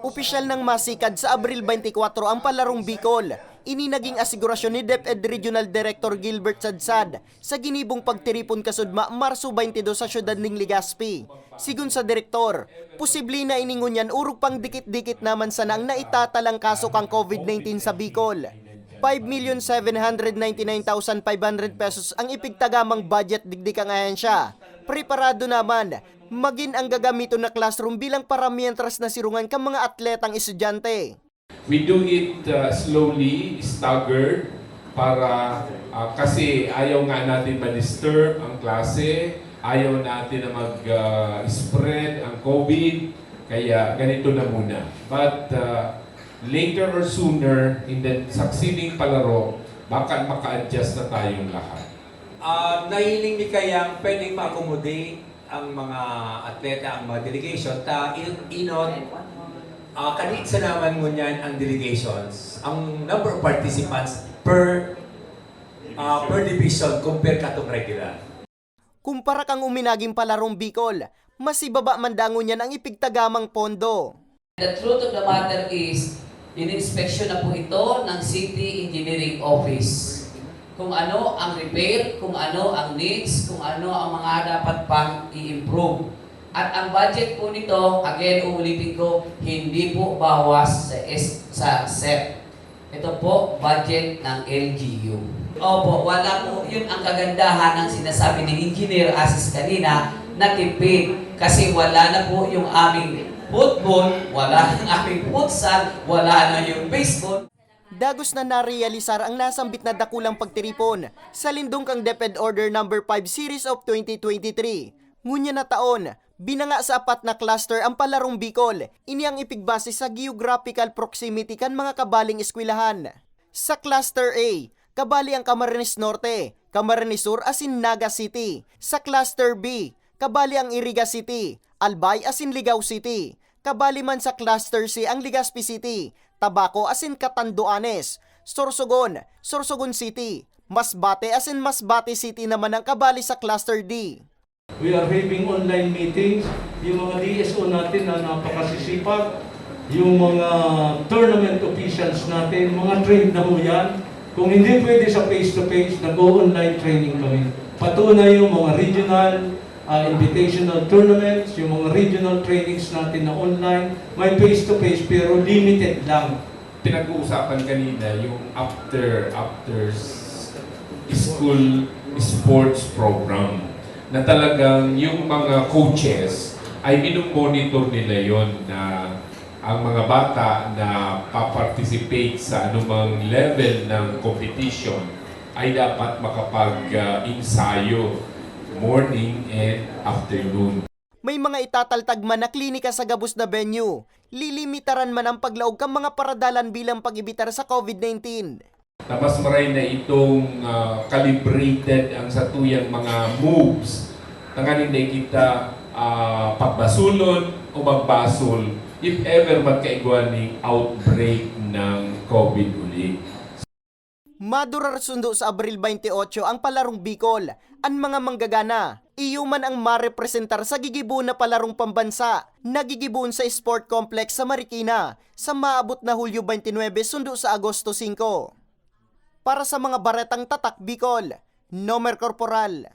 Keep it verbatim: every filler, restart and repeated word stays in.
Opisyal nang masikad sa Abril twenty-four ang Palarong Bicol. Ini naging asigurasyon ni DepEd Regional Director Gilbert Sadsad sa ginibong pagtiripon kasudma Marso twenty-two sa siyudad ning Legazpi. Sigon sa direktor, posible na ini ngunyan orog pang dikit-dikit naman sana ang naitatalang kaso kan COVID nineteen sa Bicol. Five million seven hundred ninety-nine thousand five hundred pesos ang ipigtagamang budget digdi kan ahensya. Preparado naman, magin ang gagamiton na classroom bilang paramientras na sirungan kan mga atletang estudyante. We do it uh, slowly, staggered, para uh, kasi ayaw nga natin ma-disturb ang klase, ayaw natin na mag-spread ang COVID, kaya ganito na muna. But uh, later or sooner, in the succeeding palaro, baka maka-adjust na tayong lahat. Ah, nahiling mi kayang pwedeng ma-accommodate ang mga atleta, ang mga delegation, ta in- inot, ah, kaniit sa naman ngunyan ang delegations, ang number of participants per ah, per division compare katong regular. Kumpara kan uminaging Palarong Bicol, mas ibaba man dangon niyan ang ipigtagamang pondo. The truth of the matter is, ininspeksyon na po ito ng City Engineering Office. Kung ano ang repair, kung ano ang needs, kung ano ang mga dapat pang i-improve. At ang budget po nito, again, uulitin ko, hindi po bawas sa, S, sa SEP. Ito po, budget ng L G U. Opo, wala po. Yun ang kagandahan ng sinasabi ni Engineer Asis kanina na tipid. Kasi wala na po yung aming football, wala ang aming futsal, wala na yung baseball. Dagos na narealisar ang nasambit na dakulang pagtiripon sa lindong kan DepEd Order Number five Series of twenty twenty-three. Ngunyan na taon, binanga sa apat na cluster ang Palarong Bicol. Ini ang ipigbase sa geographical proximity kan mga kabaling eskwelahan. Sa Cluster A, kabali ang Camarines Norte, Camarines Sur asin Naga City. Sa Cluster B, kabali ang Iriga City, Albay asin Ligao City. Kabali man sa Cluster C ang Legazpi City, Tabaco asin Catanduanes, Sorsogon, Sorsogon City, Masbate asin Masbate City naman ang kabali sa Cluster D. We are having online meetings. Yung mga D S O natin na napakasisipag, yung mga tournament officials natin, mga trained na ho yan. Kung hindi pwede sa face-to-face, nag-o-online training kami. Pati na yung mga regional, ah, invitational tournaments, yung mga regional trainings natin na online, may face-to-face pero limited lang. Pinag-uusapan kanina yung after after s- school sports program na talagang yung mga coaches ay minomonitor nila yon na ang mga bata na pa-participate sa anumang level ng competition ay dapat makapag-ensayo morning and afternoon. May mga itataltag man na klinika sa gabos na venue. Lilimitaran man ang paglaog kan mga paradalan bilang pag-ebitar sa COVID nineteen. Na mas maray na itong ah, calibrated ang satuyang mga moves tanganing dai kita ah, pagbasulon o magbasol if ever magkaigwa ning outbreak ng COVID uli. Madurar sundo sa Abril twenty-eight ang Palarong Bicol. An mga manggagana, iyo man ang marepresentar sa gigibohon na Palarong Pambansa na gigibohon sa Sport Complex sa Marikina sa maabot na Hulyo twenty-nine sundo sa Agosto singko. Para sa mga baretang Tatak Bicol, Nomer Corporal.